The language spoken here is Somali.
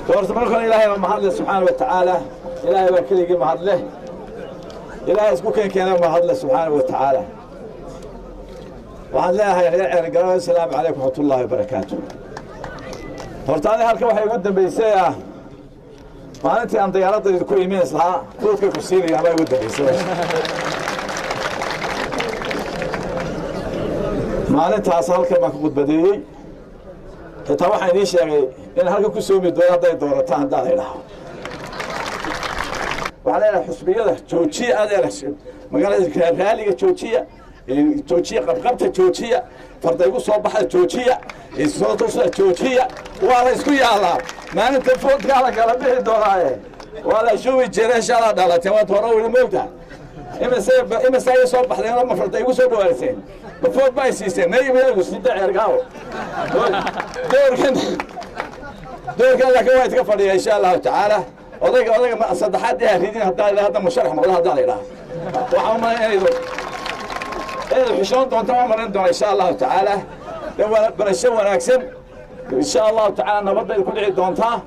Horta marka hore Ilaahay baa mahadleh, subxaana wa tacaala. Ilaahay baa keligii mahadleh. Ilaahay isku keenkeena mahadleh, subxaana wa tacaala. Waxaan leeyahay reer Ceerigaabo, asalaamu calaykum waraxmatullaahi wabarakaatu. Horta ani halkan waxay igu dambaysay maalintii aan diyaaradda ku imin islahaa fuudka ku siinaya baa igu dambaysay. Maalintaas halkan baan ku khudbadeeyey. Xitaa waxaan idiin sheegay in halkan ku soomi doono hadday doorataan. Haddaan idhaho, waxaan leenahay xusbiyada joojiya, adeer magaalada raaliga joojiya, joojiya qabqabta, joojiya fardaygu soo baxda, joojiya soo joojiya. Waa la isku yaalaa, maalinta foodkaa la kala bixi doonaaye. Waa la shubi jiray shala dhalatay waad hore weli moogtahay. Imise imise ay soo baxdeen ma farda igu soo dhawaayseen, ma food ma ay siiseen maygu sida Ceergaawo doorkan doorkan, laakiin waa iska fadhiya insha Allahu tacaala. Odayga saddexaad ee ridin haddaa hadda musharax noqdo, haddaa la idhaha, waxaan u malay inaydu xishoon doonto, ma marin doona insha Allahu tacaala. Barasho wanaagsan insha Allahu tacaala, nabad bay ku dhici doontaa.